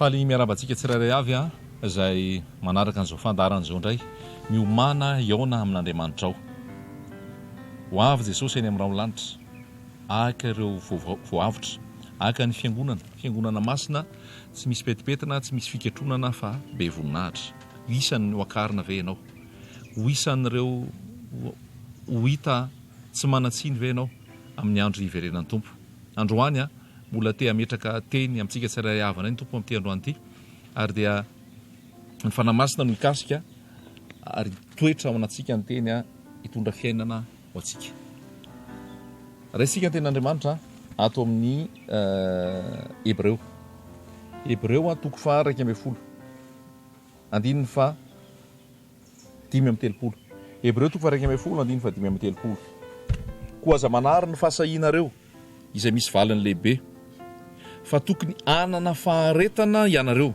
Faly miarahaba antsika tsirairay avy izay manaraka an'izao fandaharana izao indray. Miomàna hihaona amin'Andriamanitrao. Ho avy Jesosy eny amin'ny rahon'ny lanitra, haka ireo voavotra, haka ny fiangonana, fiangonana masina tsy misy petipetina, tsy misy fiketronana fa be voninahitra. Ho isan'ny ho akarina ve ianao? Ho isan'ireo ho hita tsy manan-tsiny ve ianao amin'ny andro hiverenan'ny Tompo? Androany Mbola te hametraka teny amintsika tsirairay avy indray ny Tompo amin'ity androany ity, ary dia ny Fanahy Masina no hikasika ary hitoetra ao anatintsika ny teny hitondra fiainana ho antsika. Raisika ny tenin'Andriamanitra ato amin'ny Hebreo. Hebreo toko faha 11, andininy faha 35. Hebreo toko faha 11, andininy faha 35. Koa aza manary ny fahasahianareo. izay misy valiny lehibe, fa tokony hanana faharetana ianareo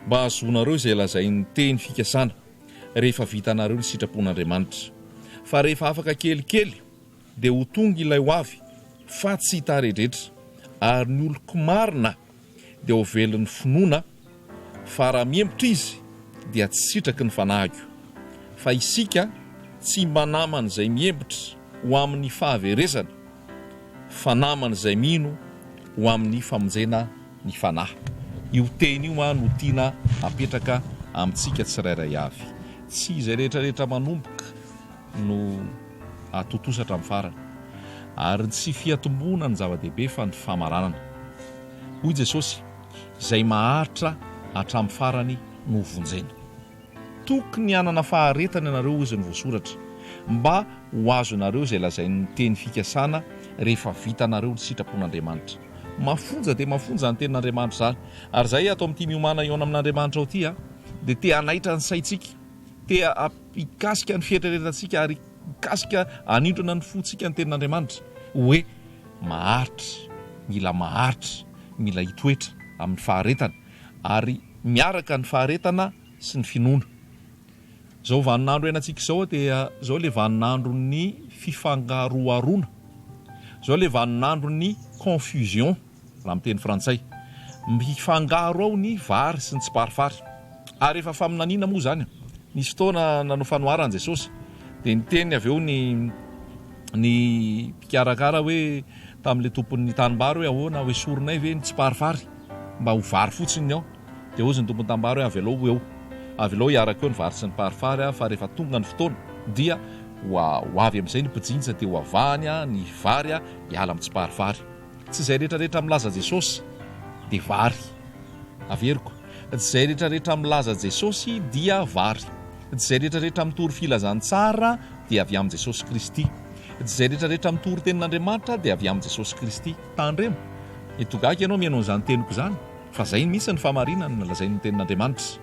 mba hahazoanareo izay lazain'ny teny fikasana, rehefa vitanareo ny sitrapon'Andriamanitra. Fa rehefa afaka kelikely, dia ho tonga ilay ho avy, fa tsy hitaredretra, ary ny oloko marina dia ho velon'ny finoana, fa raha mihemotra izy, dia tsy sitraky ny fanahiko. Fa isika tsy mba naman'izay mihemotra ho amin'ny fahaverezana, fa naman'izay mino ho amin'ny famonjena ny fanahy. Io teny io no tiana hapetraka amintsika tsirairay avy. Tsy izay rehetra rehetra manomboka no hahatontosa hatramin'ny farany. Ary ny tsy fiatombohana no zava-dehibe fa ny famaranana. Hoy Jesosy, Izay maharitra hatramin'ny farany no hovonjena. Tokony hanana faharetana ianareo, hoy ny voasoratra, mba ho azonareo izay lazain'ny teny fikasana rehefa vitanareo ny sitrapon'Andriamanitra. Mafonja dia mafonja izany tenin'Andriamanitra izany. Ary izahay ato amin'ity Miomàna Hihaona Amin'Andriamanitra ao ity dia te hanaitra ny saintsika, te hikasika ny fieritreretantsika ary hikasika hanindrona ny fontsika ny tenin'Andriamanitra hoe maharitra, mila maharitra, mila hitoetra amin'ny faharetana ary miaraka ny faharetana sy ny finoana. Izao vaninandro iainantsika izao dia izao ilay vaninandron'ny fifangaroharoana, izao ilay vaninandron'ny confusion raha miteny frantsay. Mifangaro ao ny vary sy ny tsiparifary. Ary efa faminaniana moa izany. Nisy fotoana nanao fanoharana Jesosy dia niteny avy eo ny ny mpikarakara hoe tamin'ilay tompon'ny tanimbary hoe ahoana hoesorinay ve ny tsiparifary mba ho vary fotsiny ny ao. Dia hozy ny tompon'ny tanimbary hoe avelao ho eo. Avelao hiaraka eo ny vary sy ny parifary fa rehefa tonga ny fotoana dia ho avy amin'izay ny mpijinja dia ho avahany ny vary hiala amin'ny tsiparifary. Tsy izay rehetra rehetra milaza Jesosy dia vary. Averiko, tsy izay rehetra rehetra milaza Jesosy dia vary. Tsy izay rehetra rehetra mitory filazantsara dia avy amin'i Jesosy Kristy. Tsy izay rehetra rehetra mitory tenin'Andriamanitra dia avy amin'i Jesosy Kristy. Tandremo. Eto gaga ianao mihaino an'izany teniko izany. Fa zay mihitsy ny fahamarinana lazain'ny tenin'Andriamanitra.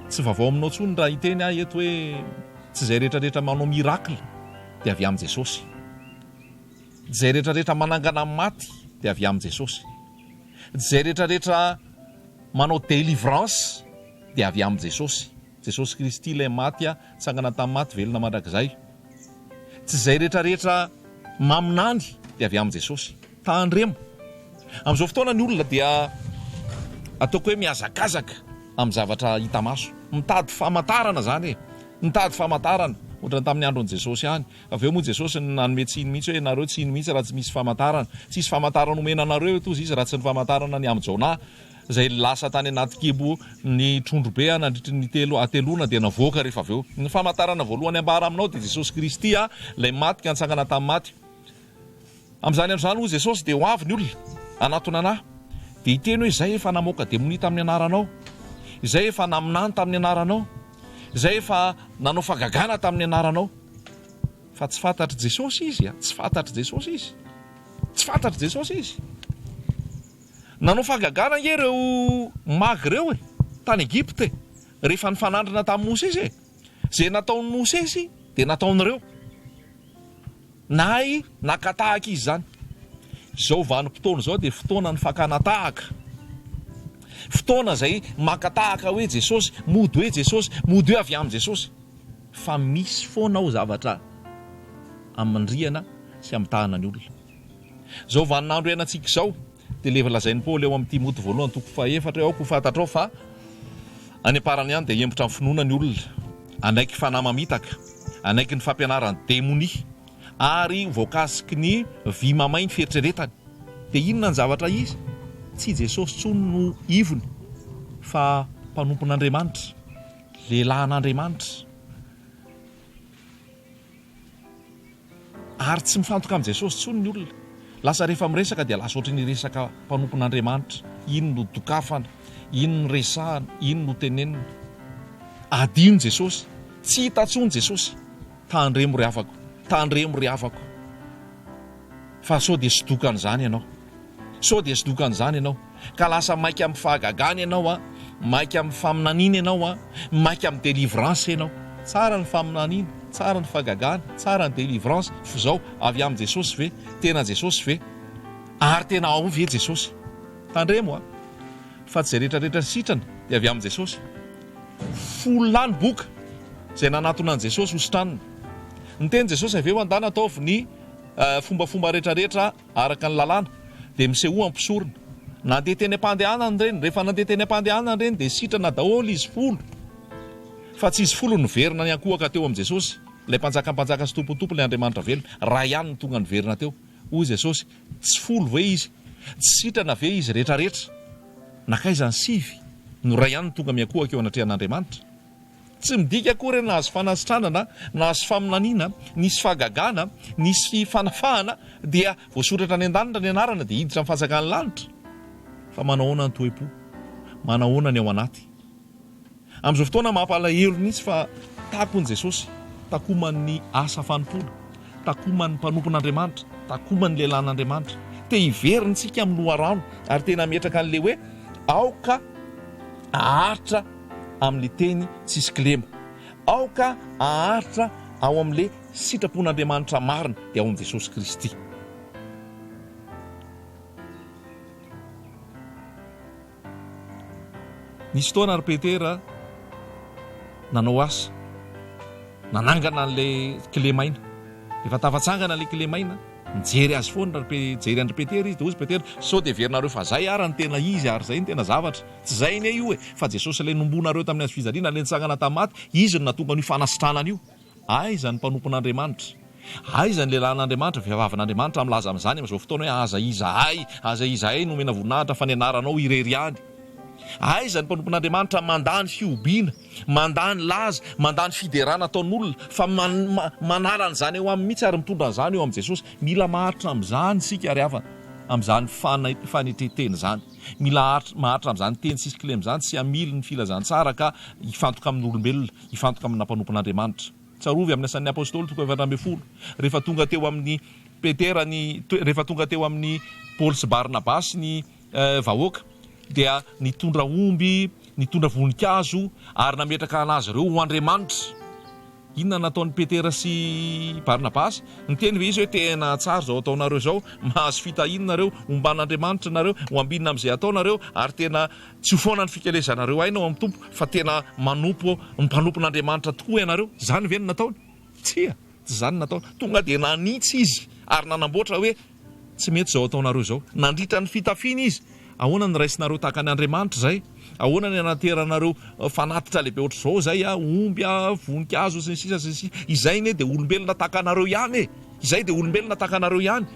Tsy vaovao aminao intsony raha hiteny aho eto hoe tsy izay rehetra rehetra manao miracle dia avy amin'i Jesosy. Tsy izay rehetra rehetra manangana maty dia avy amin'i Jesosy. Tsy izay rehetra rehetra manao délivrance dia avy amin'i Jesosy. Jesosy Kristy ilay maty tsangana tamin'ny maty velona mandrakizay. Tsy izay rehetra rehetra maminany dia avy amin'i Jesosy. Tandremo. Amin'izao fotoana ny olona dia ataoko hoe mihazakazaka amin'ny zavatra hita maso. Mitady famantarana izany e. Mitady famantarana. Ohatran'ny tamin'ny andron'i Jesosy ihany. Avy eo moa Jesosy nanome tsiny mihitsy hoe nareo tsy hino mihitsy raha tsy misy famantarana. Tsisy famantarana omena anareo eto hozy izy raha tsy ny famantarana ny amin'i Jonah. Izay lasa tany anaty kibo ny trondro be nandritry ny telo hateloana dia navoaka rehefa avy eo. Ny famantarana voalohany ambara aminao dia Jesosy Kristy ilay maty ka nitsangana tamin'ny maty. Amin'izany andro izany hoy Jesosy dia ho avy ny olona hanatona anah dia hiteny hoe izay efa namoaka demonia tamin'ny anaranao, izay efa naminany tamin'ny anaranao, izay efa nanao fagagana tamin'ny anaranao. Fa tsy fantatr'i Jesosy izy, tsy fantatr'i Jesosy izy. Tsy fantatr'i Jesosy izy. Nanao fahagagana ange ireo magy ireo e, tany Egypta e, rehefa nifanandrina tamin'i Mosesy e. Izay nataon'i Mosesy dia nataon'ireo. Nahay naka tahaka izy izany. Izao vanim-potoana izao dia fotoanan'ny fakana tahaka. Fotoana izay maka tahaka hoe Jesosy, mody hoe Jesosy, mody hoe avy amin'i Jesosy. Fa misy foana ao zavatra amindrihana sy amitahana ny olona. Izao vaninandro iainantsika izao. Dia ilay lazain'i Paoly ao amin'ny Timoty voalohany toko fahefatra hoe aoka ho fantatrao fa any am-parany any dia hihemotra amin'ny finoana ny olona, hanaiky fanahy mamitaka, hanaiky ny fampianaran'ny demonia, ary ho voakasiky ny vy mamay ny fieritreretany. Dia inona ny zavatra izy? Tsy i Jesosy intsony no ivony fa mpanompon'Andriamanitra, lehilahin'Andriamanitra. Ary tsy mifantoka amin'i Jesosy intsony ny olona. Lasa rehefa miresaka dia lasa ohatran'ny hiresaka mpanompon'Andriamanitra. Iny no dokafana, iny no resahana, iny no tenenina. Adino Jesosy. Tsy hita intsony Jesosy. Tandremo ry havako, tandremo ry havako. Fa sao dia sodokan'izany ianao. Sao dia sodokan'izany ianao. Ka lasa maika amin'ny fahagagana ianao an, maika amin'ny faminaniana ianao an, maika amin'ny délivrance ianao. Tsara ny faminaniana, tsara ny fahagagana, tsara ny délivrance, f'izao, avy amin'i Jesosy ve? Tena Jesosy ve? Ary tena ao ve Jesosy? Tandremo an! Fa tsy izay rehetra rehetra sitrana dia avy amin'i Jesosy. Fololahy ny boka izay nanatona an'i Jesosy ho sitranina. Niteny Jesosy avy eo, Andana ataovy ny fombafomba rehetra rehetra araka ny lalàna, dia misehoa amin'ny mpisorona. Nandeha teny am-pandehanana ireny. Rehefa nandeha teny am-pandehanana ireny dia sitrana daholo izy folo. Fa tsy izy folo no niverina niankohoka teo amin'i Jesosy, ilay Mpanjakan'ny mpanjaka sy Tompon'ny tompo, ilay Andriamanitra velona. Iray ihany no tonga niverina teo. Hoy Jesosy, Tsy folo ve izy? Tsy sitrana ve izy rehetrarehetra? Nankaiza ny sivy? No iray ihany no tonga miankohoka eo anatrehan'Andriamanitra. Tsy midika akory hoe nahazo fanasitranana, nahazo faminaniana, nisy fahagagana, nisy fanafahana dia voasoratra any an-danitra ny anarana dia hiditra amin'ny fanjakan'ny lanitra. Fa manao ahoana ny toe-po? Manao ahoana ny ao anaty? Amin'izao fotoana mampalahelo mihitsy fa takon'i Jesosy, takoman'ny asa fanompoana, takoman'ny mpanompon'Andriamanitra, takoman'ny lehilahin'Andriamanitra. Te hiverina isika amin'ny loharano ary tena hametraka an'ilay hoe aoka haharitra amin'ilay teny tsisy kilema. Aoka haharitra ao amin'ilay sitrapon'Andriamanitra marina dia ao amin'i Jesosy Kristy. Nisy fotoana ry Petera nanao asa, nanangana an'ilay kilemaina. Rehefa tafatsangana ilay kilemaina, nijery azy foana ry nijery an-dry Petera izy, dia hoy izy Petera, sao dia heverinareo fa zay ara no tena izy ary zay no tena zavatra. Tsy zay anie io e, fa Jesosy ilay nombonareo tamin'ny hazo fijaliana, ilay nitsangana tamin'ny maty, Izy no nahatonga an'io fanasitranana io. Aiza ny mpanompon'Andriamanitra? Aiza ny lehilahin'Andriamanitra, vehivavin'Andriamanitra milaza amin'izany amin'izao fotoana hoe aza izahay, aza izahay no omena voninahitra fa ny anaranao irery ihany? Aiza ny mpanompon'Andriamanitra mandà ny fihobiana, mandà ny laza, mandà ny fiderana ataon'olona fa manala an'izany eo aminy mihitsy ary mitondra an'izany eo amin'i Jesosy? Mila maharitra amin'izany isika ry havana, amin'izany fanetren-tena izany. Mila maharitra amin'izany teny tsisy kilema izany, tsy hamily ny filazantsara ka hifantoka amin'olombelona. Hifantoka amina mpanompon'Andriamanitra. Tsarovy amin'ny Asan'ny Apostoly toko 14, rehefa tonga teo amin'i Petera ny, rehefa tonga teo amin'i Paoly sy Barnabasy ny vahoaka, dia nitondra omby, nitondra voninkazo, ary nametraka an'azy ireo ho andriamanitra. Inona no nataon'i Petera sy Barnabasy? Niteny ve izy hoe tena tsara izao ataonareo izao, mahazo fitahiana nareo, homban'Andriamanitra nareo, ho ambinina amin'izay ataonareo, ary tena Tsy ho foana ny fikelezanareo aina ao amin'ny Tompo, fa tena manompo ny mpanompon'Andriamanitra tokoa ianareo. Izany ve no nataony? Tsia, tsy izany no nataony. Tonga dia nanitsy izy ary nanamboatra hoe, Tsy mety izao ataonareo izao. Nandritra ny fitafiana izy. Ahoana no raisinareo tahaka ny Andriamanitra izay? Ahoana ny anateranareo fanatitra lehibe ohatr'izao izay, omby, voninkazo, sy ny sisa sy ny sisa. Izay anie dia olombelona tahaka anareo ihany e! Izay dia olombelona tahaka anareo ihany.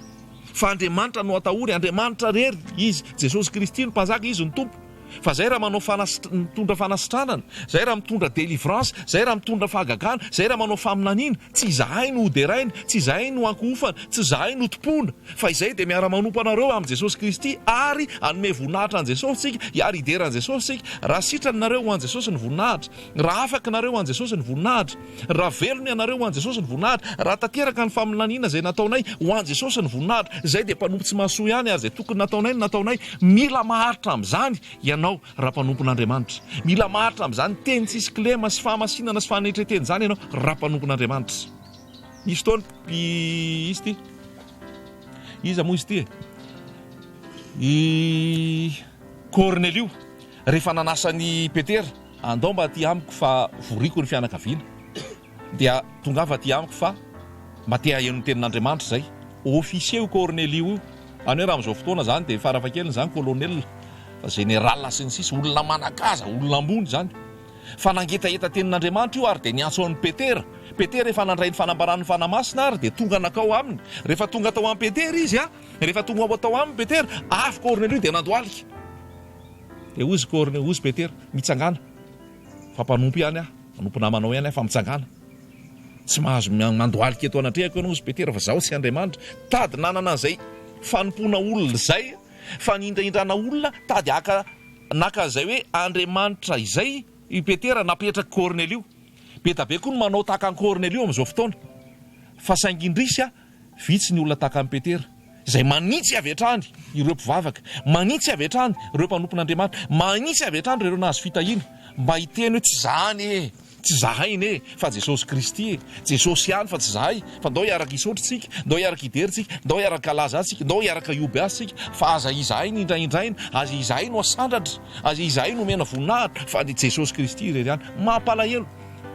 Fa Andriamanitra no atahory, Andriamanitra rery Izy, Jesosy Kristy no Mpanjaka, Izy no Tompo. Fa zay raha manao fanasitr, mitondra fanasitranana, zay raha mitondra délivrance, zay raha mitondra fahagagana, zay raha manao faminaniana, tsy izahay no hoderaina, tsy izahay no ankohofana, tsy izahay no tompoina, fa izay dia miara-manompo anareo amin'i Jesosy Kristy ary hanome voninahitra an'i Jesosy isika, ary hidera an'i Jesosy isika. Raha sitrany nareo ho an'i Jesosy ny voninahitra. Raha afaka nareo ho an'i Jesosy ny voninahitra, raha velona ianareo ho an'i Jesosy ny voninahitra, raha tanteraka ny faminaniana izay nataonay ho an'i Jesosy ny voninahitra, izay dia mpanompo tsy mahasoa ihany ary izay tokony nataonay no nataonay. Mila maharitra amin'izany ianao raha mpanompon'Andriamanitra. Mila maharitra amin'izany teny tsisy kilema sy fahamasinana sy fanetren-tena izany ianao raha mpanompon'Andriamanitra. Nisy fotoana i izy ity. Iza moa izy ity e? I Kornelio rehefa nanasa an'i Petera. Andao mba aty amiko fa voriko ny fianakaviana. Dia tongava aty amiko fa mba te haheno ny tenin'Andriamanitra izay. Officier io Kornelio io. Any hoe raha amin'izao fotoana izany dia farafahakeliny izany colonel, fa général sy ny sisa, olona manan-kaja, olona ambony izany. Fa nangetaheta tenin'Andriamanitra io ary dia niantso an'i Petera. Petera efa nandray ny fanambaran'ny Fanahy Masina ary dia tonga nankao aminy. Rehefa tonga tao amin'i Petera izy, rehefa tonga ao tao aminy Petera, avy Kornelio dia nandohalika. Dia hoy izy Kornelio, hoy izy Petera, mitsangàna, fa mpanompo ihany aho, mpanompo namanao ihany aho, fa mitsangàna. Tsy mahazo mandohalika eto anatrehako ianao, hoy izy Petera, fa izaho tsy Andriamanitra. Tady nanana an'izay fanompoana olona izay, fanindrahindrana olona, tady haka naka an'izay hoe Andriamanitra izay i Petera napetrak'i Kornelio. Be da be koa ny manao tahaka an'i Kornelio amin'izao fotoana. Fa saingy indrisy, vitsy ny olona tahaka an'i Petera, izay manitsy avy hatrany ireo mpivavaka, manitsy avy hatrany ireo mpanompon'Andriamanitra, manitsy avy hatrany ireo nahazo fitahiana, mba hiteny hoe tsy izaho anie e, tsy izahay anie e, fa Jesosy Kristy e, Jesosy ihany fa tsy izahay, fa ndao hiaraka hisaotra isika, ndao hiaraka hidera isika, ndao hiaraka halaza Azy isika, ndao hiaraka hihoby Azy isika, fa aza izahay no indrahindraina, aza izahay no asandratra, aza izahay no omena voninahitra, fa Jesosy Kristy irery ihany. Mampalahelo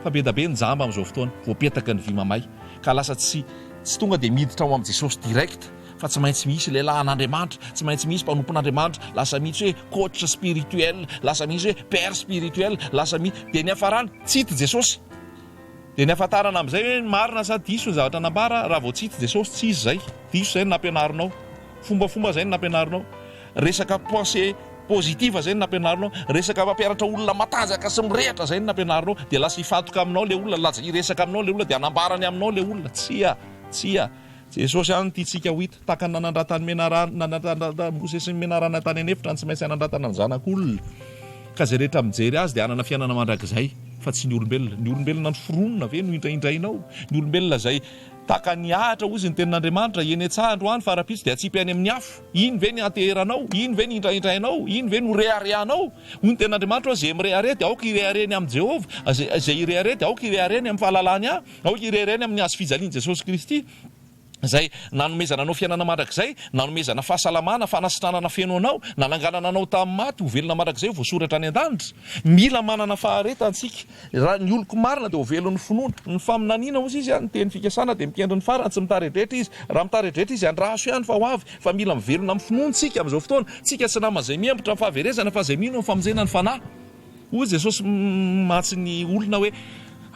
fa be da be ny jamba amin'izao fotoana, voapetaka ny vy mamay. ka lasa tsy tsy tonga dia miditra ao amin'i Jesosy direct fa tsy maintsy misy lehilahin'Andriamanitra, tsy maintsy misy mpanompon'Andriamanitra, lasa mihitsy hoe coach spirituel, lasa mihitsy hoe père spirituel, lasa mi dia niafarany tsy hita Jesosy. Dia niafatarana amin'izay hoe marina sa diso ny zavatra nambara, raha vao tsy hita Jesosy tsy izy izay, diso izay no nampianarinao, fombafomba izay no nampianarinao. Resaka pensée positive zay no nampianarinao, resaka mampianatra olona matanjaka sy mirehatra zay no nampianarinao, dia lasa hifantoka aminao le olona, lasa hiresaka aminao le olona, dia hanambarany aminao le olona. Tsia, tsia. Jesosy ihany no tiantsika ho hita. Tahaka ny nanandratan'ny menarana, nanandratan'i Mosesy ny menarana tany an'efitra no tsy maintsy hanandratana ny Zanak'olona. Ka izay rehetra mijery Azy dia hanana fiainana mandrakizay, fa tsy ny olombelona. Ny olombelona noforonina ve no indraindrainao? Ny olombelona izay Tahaka ny ahitra, hozy ny tenin'Andriamanitra, eny an-tsaha androany fa rahampitso dia atsipy any amin'ny afo. Iny ve ny anteheranao? Iny ve ny indraindrainao? Iny ve no reharehanao? Hoy ny tenin'Andriamanitra hoe, Izay mirehareha dia aoka hirehareha ny amin'i Jehovah, izay hirehareha dia aoka hirehareha ny amin'ny fahalalany Ahy, aoka hirehareha ny amin'ny hazo fijalian'i Jesosy Kristy, izay nanomezana anao fiainana mandrakizay, nanomezana fahasalamana, fanasitranana feno anao, nananganana anao tamin'ny maty ho velona mandrakizay ho voasoratra any an-danitra. Mila manana faharetana isika. Raha ny oloko marina dia ho velon'ny finoana. Ny faminaniana, hozy izy, ny teny fikasana dia mikendry ny farany, tsy mitaredretra izy. Raha mitaredretra izy, andraso ihany fa ho avy. Fa mila mivelona amin'ny finoana isika amin'izao fotoana. Tsika tsy naman'izay miembotra amin'ny fahaverezana fa izay mino amin'ny famonjena ny fanahy. Hoy Jesosy mantsy ny olona hoe,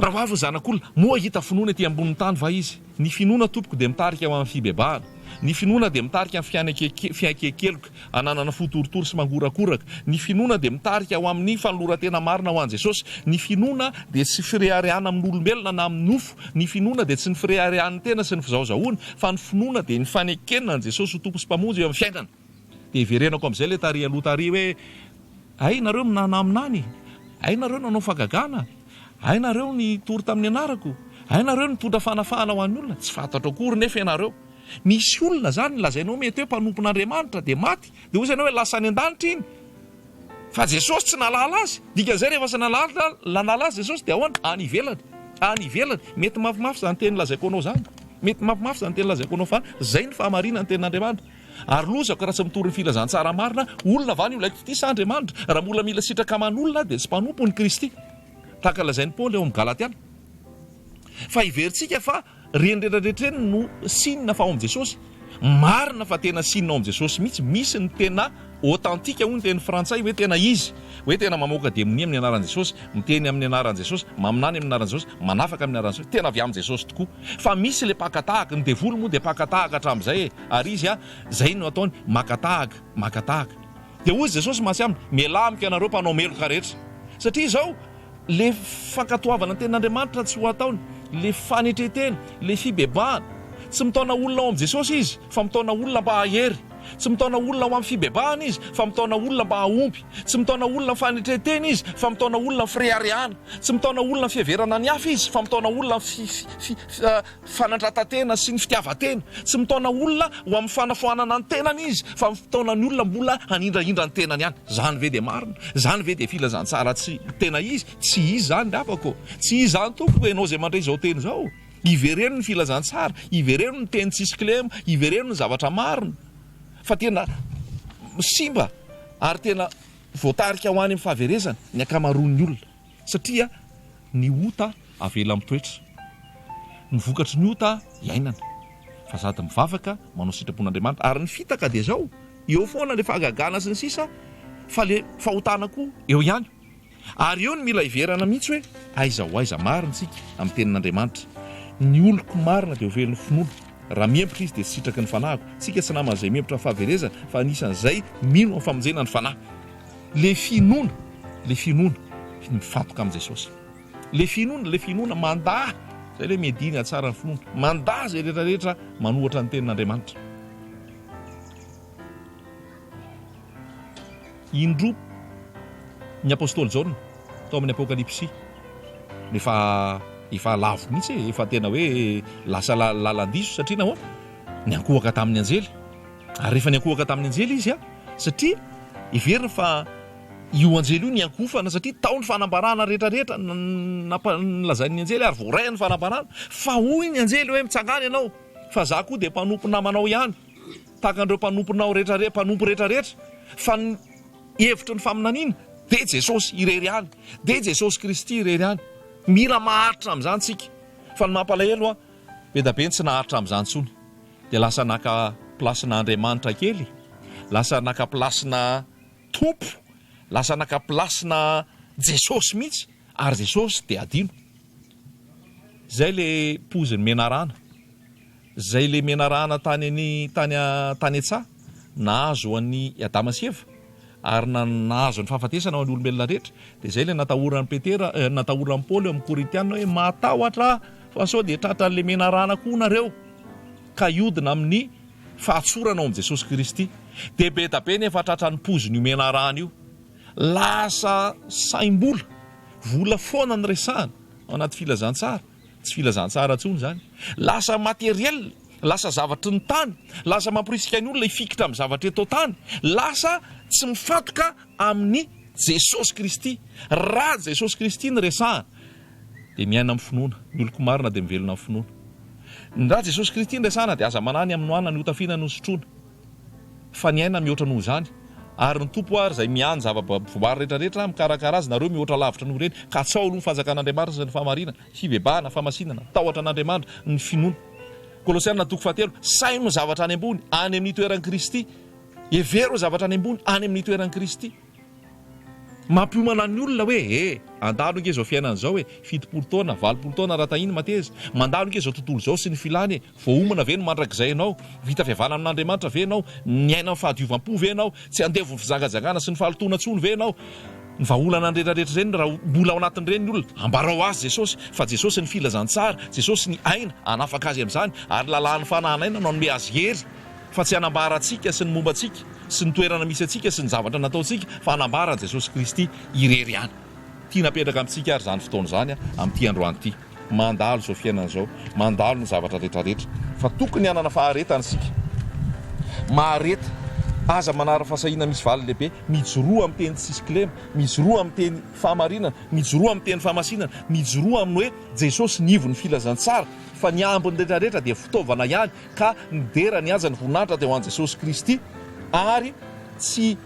Raha ho avy ny Zanak'olona, moa hahita finoana ety ambonin'ny tany va izy? Ny finoana tompoko dia mitarika ho amin'ny fibebahana. Ny finoana dia mitarika amin'ny fiaiken-keloka, hananana fo torotoro sy mangorakoraka. Ny finoana dia mitarika ho amin'ny fanoloran-tena marina ho an'i Jesosy. Ny finoana dia tsy fireharehana amin'olombelona na amin'ny nofo. Ny finoana dia tsy ny fireharehan'ny tena sy ny fizahozahoana, fa ny finoana dia ny fanekena an'i Jesosy ho Tompo sy Mpamonjy eo amin'ny fiainana. Dia hiverenako amin'izay ilay tary aloha tary hoe, Hay nareo minaminany, hay nareo nanao fahagagana, hay nareo nitory tamin'ny anarako, hay nareo nitondra fanafahana ho an'ny olona, tsy fantatro akory nefa ianareo. Misy olona zany lazainao mety hoe mpanompon'Andriamanitra dia maty, dia hoy ianao hoe lasa any an-danitra iny. Fa Jesosy tsy nahalala azy. Dikan'izay rehefa tsy nahalala nanala azy Jesosy dia ahoana? Any ivelany. Any ivelany. Mety mafimafy izany teny lazaiko anao izany. Mety mafimafy izany teny lazaiko anao fa izay ny fahamarinan'ny tenin'Andriamanitra. Ary lozako raha tsy mitory ny filazantsara marina, olona va ny olaiko ity sa Andriamanitra? Raha mbola mila sitraka aman'olona aho dia tsy mpanompon'i Kristy. Tahaka lazain'i Paoly ao amin'ny Galatiana. Fa heverintsika fa Reny rehetra rehetra reny no signe fa ao amin'i Jesosy. Marina fa tena signe ao amin'i Jesosy mihitsy. Misy ny tena authentique hoy ny teny frantsay hoe tena izy. Hoe tena mamoaka demonia amin'ny anaran'i Jesosy, miteny amin'ny anaran'i Jesosy, maminany amin'ny anaran'i Jesosy, manafaka amin'ny anaran'i Jesosy. Tena avy amin'i Jesosy tokoa. Fa misy ilay mpaka tahaka. Ny devoly moa dia mpaka tahaka hatramin'izay e. Ary izy izay no ataony, maka tahaka, maka tahaka. Dia hoy Jesosy mantsy aminy, mialà amiko ianareo mpanao meloka rehetra. Satria izao, Le fankatoavana ny tenin'Andriamanitra tsy ho ataony, le fanetren-tena, le fibebahana. Tsy mitaona olona ao amin'i Jesosy izy fa mitaona olona mba hahery. Tsy mitaona olona ho amin'ny fibebahana izy fa mitaona olona mba hahomby. Tsy mitaona olona amin'ny fanetren-tena izy fa mitaona olona amin'ny fireharehana. Tsy mitaona olona amin'ny fiheverana ny hafa izy fa mitaona olona amin'ny fanandratan-tena sy ny fitiavan-tena. Tsy mitaona olona ho amin'ny fanafoanana ny tenany izy, fa mitaona ny olona mbola hanindrahindra ny tenany ihany. Izany ve dia marina? Izany ve dia filazantsara tsy tena izy? Tsy izy izany ry havako ô! Tsy izy izany tompoko, ianao izay mandre izao teny izao. Ivereno ny filazantsara, ivereno ny teny tsisy kilema, ivereno ny zavatra marina, fa tena simba ary tena voatarika ho any amin'ny fahaverezana ny ankamaroan'ny olona. Satria ny ota avela mitoetra. Ny vokatry ny ota iainana. Fa sady mivavaka, manao sitrapon'Andriamanitra. Ary ny fitaka dia izao, eo foana ilay fahagagana sy ny sisa fa ilay fahotana koa eo ihany. Ary eo no mila hiverana mihitsy hoe aiza ho aiza marina isika amin'ny tenin'Andriamanitra. Ny oloko marina dia ho velon'ny finoana. Raha miembotra izy dia tsy sitraky ny fanahiko. Tsika tsy naman'izay miembotra amin'ny fahaverezana fa anisan'izay mino amin'ny famonjena ny fanahy. Le finoana, le finoana, mifantoka amin'i Jesosy. Le finoana, le finoana mandà, zay le miadia ny hatsara ny finoana, mandà izay rehetra rehetra manohatra ny tenin'Andriamanitra. Indroa ny apostoly Jaona tao amin'ny Apokalypsy efa efa lavo mihitsy e, efa tena hoe lasa lalan-diso satria nahoana? Niankohoka tamin'ny anjely. Ary rehefa niankohoka tamin'ny anjely izy, satria heveriny fa io anjely io niankohofana satria tao ny fanambarana rehetra rehetra nolazain'ny anjely ary voaray ny fanambarana. Fa hoy ny anjely hoe mitsangàna ianao fa za koa dia mpanompo namanao ihany. Tahaka an'ireo mpanomponao rehetra rehetra, mpanompo rehetra rehetra, fa ny hevitry ny faminaniana dia Jesosy irery ihany, dia Jesosy Kristy irery ihany. Mila maharitra amin'izany isika. Fa ny mampalahelo an, be da be ny tsy naharitra amin'izany intsony. Dia lasa naka place-na Andriamanitra kely, lasa naka place-na Tompo, lasa naka place-na Jesosy mihitsy, ary Jesosy dia adino. Izay le pozin'ny menarana. Izay le menarana tany any tany tany an-tsaha nahazo an'i Adama sy Eva ary nahazo ny fahafatesana ho an'ny olombelona rehetra, dia izay le natahoran'i Petera natahoran'i Paoly eo amin'ny Korintiana hoe matahotra aho fa sao dia tratran'le menarana koa nareo ka hiodina amin'ny fahatsorana ao amin'i Jesosy Kristy. Dia be da be nefa tratran'ny pozin'io menarana io. Lasa saim-bola, vola foana no resahana ao anaty filazantsara. Tsy filazantsara intsony izany. Lasa matériel, lasa zavatry ny tany, lasa mamporisika ny olona hifikitra amin'ny zavatra eto an-tany, lasa tsy mifantoka amin'i Jesosy Kristy. Raha Jesosy Kristy no resahana dia miaina amin'ny finoana. Ny oloko marina dia mivelona amin'ny finoana. Raha Jesosy Kristy no resahana dia aza manahy ny amin'ny hohanina, ny hotafiana, ny hosotroina. Fa ny aina mihoatra noho izany. Ary ny Tompo ary izay miahy ny zava-boary rehetra rehetra, mikarakara azy, nareo mihoatra lavitra noho ireny. Katsaho aloha ny fanjakan'Andriamanitra sy ny fahamarinana, fibebahana, fahamasinana, tahotra an'Andriamanitra, ny finoana. Kolosiana toko fahatelo, Saino ny zavatra any ambony, any amin'ny toeran'i Kristy. Hevero ny zavatra any ambony, any amin'ny toeran'i Kristy. Mampiomana ny olona hoe e! Andalo ange izao fiainana izao e! 70 taona, 80 taona raha tahiny mateza. Mandalo ange izao tontolo izao sy ny filany e! Voaomana ve ny mandrakizay ianao? Vita fihavanana amin'Andriamanitra ve ianao? Niaina amin'ny fahadiovam-po ve ianao? Tsy andevon'ny fijangajangana sy ny fahalotoana intsony ve ianao? Ny vahaolana ny rehetra rehetra ireny raha mbola ao anatin'ireny ny olona, ambarao azy Jesosy fa Jesosy ny filazantsara, Jesosy ny aina, hanafaka azy amin'izany ary lalàn'ny fanahin'aina no hanome azy hery. Fa tsy hanambara antsika sy ny momba antsika, sy ny toerana misy antsika sy ny zavatra nataontsika, fa hanambara an'i Jesosy Kristy irery ihany. Tiana apetraka amintsika ary izany fotoana izany amin'ity androany ity. Mandalo izao fiainana izao, mandalo ny zavatra rehetra rehetra. Fa tokony hanana faharetana isika. Mahareta, aza manary fahasahiana misy valiny lehibe, mijoroa amin'ny teny tsisy kilema, mijoroa amin'ny teny fahamarinana, mijoroa amin'ny teny fahamasinana, mijoroa amin'ny hoe Jesosy ny ivon'ny filazantsara, fa ny ambiny rehetra rehetra dia fitaovana ihany. ka nidera ny haja ny voninahitra dia ho an'i Jesosy Kristy ary tsy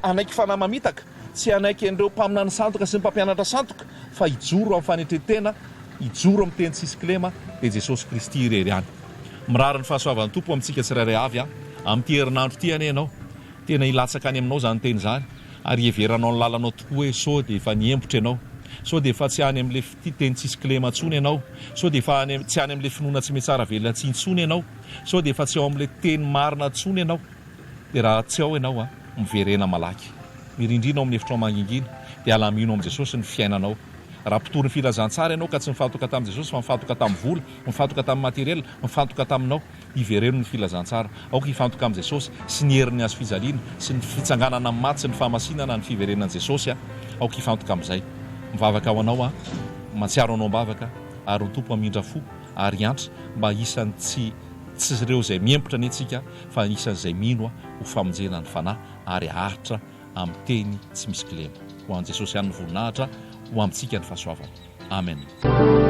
hanaiky fanahy mamitaka, tsy hanaiky an'ireo mpaminany sandoka sy ny mpampianatra sandoka fa hijoro amin'ny fanetren-tena, hijoro amin'ny teny tsisy kilema dia Jesosy Kristy irery ihany. Mirary ny fahasoavan'ny Tompo amintsika tsirairay avy aho amin'ity herinandro ity anie ianao. Tena hilatsaka any aminao izany teny izany ary hiheveranao ny lalanao tokoa hoe sao dia efa niembotra ianao, sao dia efa tsy any amin'ilay fitia teny tsisy kilema intsony ianao, sao dia efa any tsy any amin'ilay finoana tsy mihatsara velatsihy intsony ianao, sao dia efa tsy ao amin'ilay teny marina intsony ianao. Dia raha tsy ao ianao an, miverena malaky. Mirindrina ao amin'ny efitrao mangingina, dia alamino amin'i Jesosy ny fiainanao. Raha mpitory ny filazantsara ianao ka tsy nifantoka tamin'i Jesosy fa nifantoka tamin'ny vola, nifantoka tamin'ny materiel, nifantoka taminao, Ivereno ny filazantsara. Aoka hifantoka amin'i Jesosy sy ny herin'ny hazo fijaliana sy ny fitsanganana amin'ny maty sy ny fahamasinana ny fiverenan'i Jesosy aho. Aoka hifantoka amin'izay. Mivavaka ho anao aho. Mahatsiaro anao am-bavaka ary ny Tompo hamindra fo ary hiantra mba isan'ny tsy tsy ireo izay miempotra anie tsika fa isan'izay mino ho famonjena ny fanahy ary haharitra amin'ny teny tsy misy kilema. Ho an'i Jesosy ihany ny voninahitra, ho amintsika ny fahasoavana. Amen.